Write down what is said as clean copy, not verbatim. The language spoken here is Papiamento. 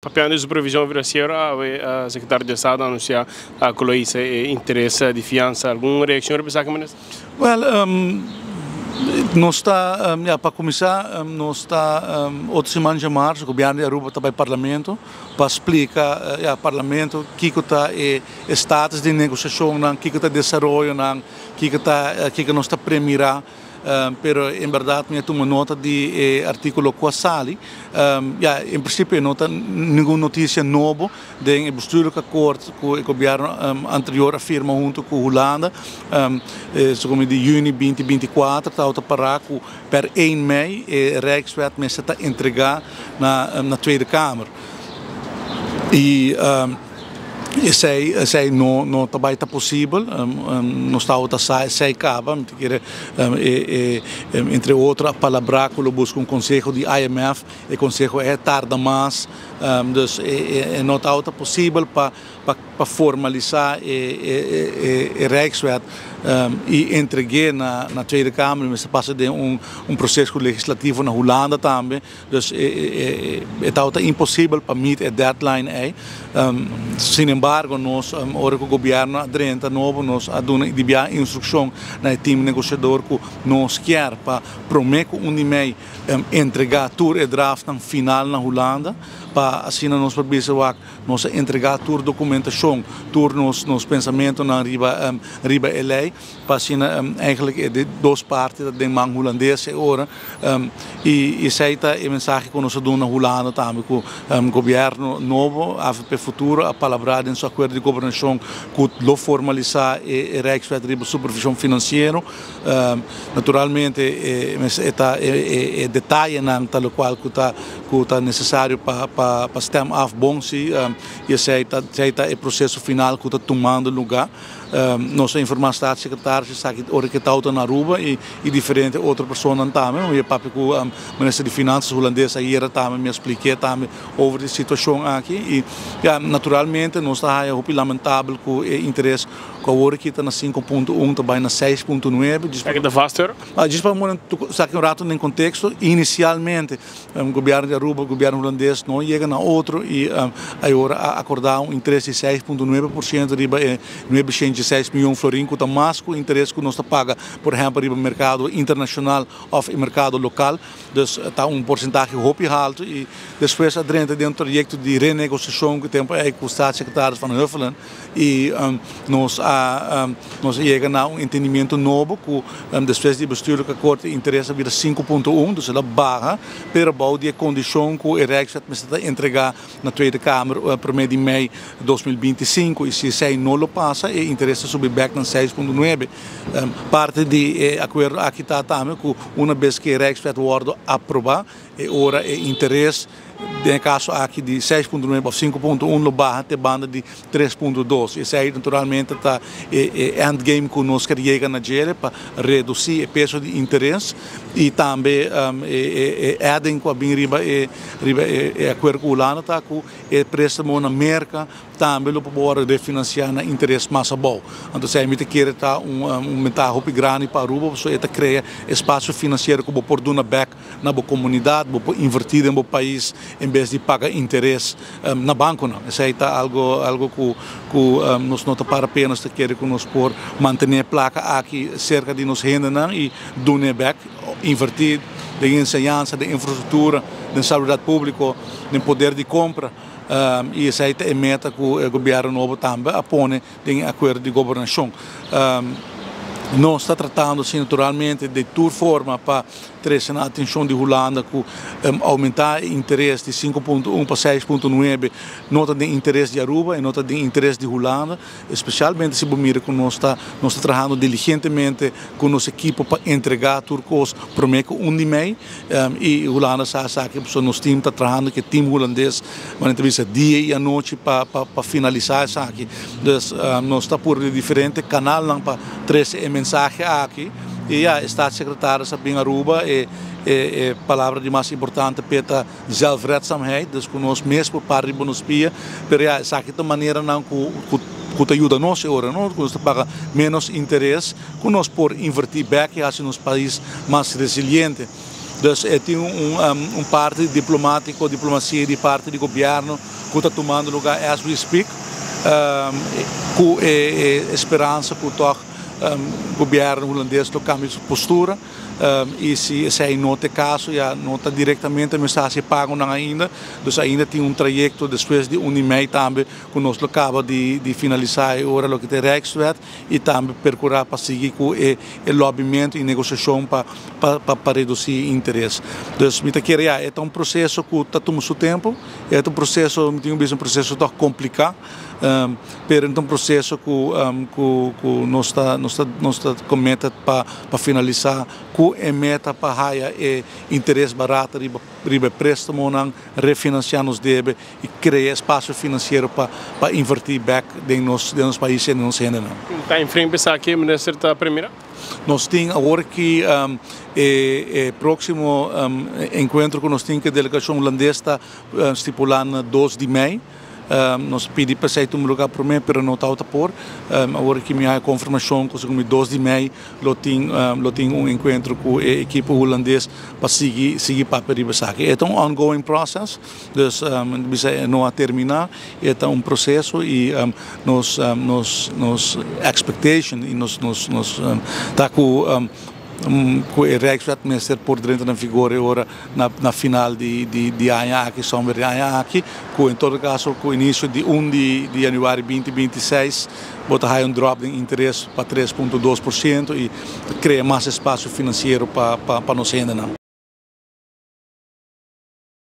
Papiando di supervision financiero, awe Secretario di Estado a anuncia cu lo hisa e interes di fiansa. Algun reaccion riba esaki, Minister? Wel, nos ta, ya, pa cuminsa, nos ta otro siman djamarzo, Gobierno di Aruba ta bay Parlamento pa splica, ya, Parlamento kico ta e status di negociacionnan, kico ta desaroyonan, kico ta, kico nos ta premira. Pero en berdad mi a tuma nota di e articulo cu a sali. Ya, en principio no ta ningun noticia nobo den e bestuurlijk akkoord cu e gobierno anterior a firma hunto cu Hulanda. Segun mi di juni 2024 tabata para cu per 1 mei e Rijkswet mester ta entrega na Tweede Kamer. Y esey esey no no ta bay ta posibel. Nos tabata sa esey caba. Mi ta kere e e entre otro a palabra cu lo busca un conseho di IMF. E conseho e tarda mas. Dus e no tabata posibel pa pa formalisa e e e Rijkswet y entregue na na Tweede Kamer. Mester pasa den un un proceso legislativo na Hulanda tambe. Dus e tabata imposibel pa meet e deadline ei. Sin embargo, nos ora ku gobièrnu a drenta nobo, nos a duna di bia instrukshon na e team negosiador ku nos kier pa promé ku un di mei entregá tur e draftnan final na Hulanda, pa asina nos por bisa wak nos a entregá tur dokumentashon, tur nos nos pensamentunan riba riba e lei. Pa asina eigenlijk e dos parti ta den man hulandes e ora y esey ta e mensahe cu nos a duna Hulanda tambe cu gobierno nobo avp Futuro a palabra den su acuerdo di gobernacion cu lo formalisa e Rijkswet riba supervision financiero. Naturalmente e ta e detayenan ta locual cu ta cu ta necesario pa pa stem af bon si y esey ta esey ta e proceso final cu ta tumando lugar. Nos a informá staatssecretaris esaki ora ke tawata na Aruba i diferente otro personanan tambe. Mi a papia ku minister di Finanzas hulandes ayera tambe, mi a splik'é tambe over di situashon aki. I ya, naturalmente nos ta haya hopi lamentabel ku e interes ku awor aki ta na 5.1 ta bai na 6.9. Esaki ta vast hoor. Djis pa saki un rato den konteksto, inisialmente Gobierno di Aruba, gobierno hulandes no yega na otro y ayora a acorda un interes di 6.9% riba e 906 miyon florin cu ta mas cu interes cu nos ta paga por ehempel riba mercado internacional of e mercado local. Dus ta un porcentahe hopi halto y despues a drenta den un trayecto di renegociacion cu tempo ey cu staatssecretaris Van Huffelen y nos a nos a yega na un entendimiento nobo cu despues di e bestuurlijke akkoord e interes a bira 5.1, dus el a baha, pero bou di e condicion cu e Rijkswet mester ta entrega na Tweede Kamer prome di mei 2025 y si esey no lo pasa e interes ta subi bek na 6.9. Parti di e akuerdo aki ta tambe cu una bes cu e Rijkswet wordo aproba e ora e interes Den e kaso aki di 6.9 òf 5.1 lo baha te banda di 3.2. Esei naturalmente ta e endgame ku nos ker yega na djere pa redusí e peso di interes i tambe e adding ku a bin riba e riba e akuerdo ku Hulanda ta ku e préstamo na Merka tambe lo por wòrdu refinansiá na interes mas abou. Anto esei mi ta kere ta un bentaha hopi grandi pa Aruba pasobra e ta krea espasio finansiero ku bo por duna bèk na bo komunidat, bo por invertí den bo pais en bes di paga interes na bankonan. Esei ta algo algo ku ku nos no ta para pena, nos ta kere ku nos por mantené e plaka aki serka di nos hendenan i dun'é bèk, invertí den enseñansa, den infrastruktura, den salubridat públiko, den poder di kompra i esei ta e meta ku e gobièrnu nobo tambe a pone den e akuerdo di gobernashon. Nos ta tratando asina naturalmente di tur forma pa trese na atenshon di Hulanda ku oumentá e interes di 5.1 pa 6.9 no ta den interes di Aruba i no ta den interes di Hulanda, espesialmente si bo mira ku nos ta nos ta trahando diligentemente ku nos ekipo pa entregá tur kos promé ku 1 di mei i Hulanda sa esaki pasobra nos tim ta trahando ku e tim hulandes manera ta bisa dia i anochi pa pa finalisá esaki. Dus nos ta puru di diferente kanalnan pa trese e mensahe aki. I ya, e staatssecretaris a bin Aruba, e e palabra di mas importante p'e ta zelfredzaamheid, dus ku nos mes por para riba nos pia, pero ya, esaki ta maneranan ku ku ta yuda nos e ora, no? Ku nos ta paga ménos interes, ku nos por invertí bèk i hasi nos pais mas resiliente. Dus tin un parti diplomatico, diplomacia di parti di gobierno cu ta tumando luga as we speak, cu e speransa cu toch gobierno Hulandes lo cambia su postura y si esey no ta caso, ya no ta directamente mes ta pago nan ainda. Dus ainda tin un trayecto despues di 1 di mei tambe cu nos lo caba di finalisa awor loke ta Rijkswet y tambe percura pa sigui cu e lobbyamento y negociacion pa reduci interes. Dus mi ta kere, ja, e un proceso cu ta tuma su tempo, e un proceso, mi tin un proceso toch complica, pero e un proceso cu nos ta committed pa finalisa cu e meta pa haya e interes barata riba prestamo nan, refinancia nos debe y crea espacio financiero pa inverti back den nos pais y den nos hende. Time frame pa esaki, minister, ta premira? Nos tin awor cu e proximo encuentro cu nos tin cu e delegacion Hulandes ta stipula na 2 di mei. Nos a pidi pa un luga prome, pero no ta por. Awor cu mi a confirmacion cu 2 di mei lo tin un encuentro cu e ekipo Hulandes pa sigui papia riba esaki. E un ongoing process, dus no a termina, e un proceso y nos expectation y nos ta cu e Rijkswet mester por drenta na vigor awor na final di aña aki, zomer di aña aki, cu en todo caso cu inicio di 1 di januari 2026 bo ta un drop di interes pa 3,2% y crea mas espacio financiero pa nos hende.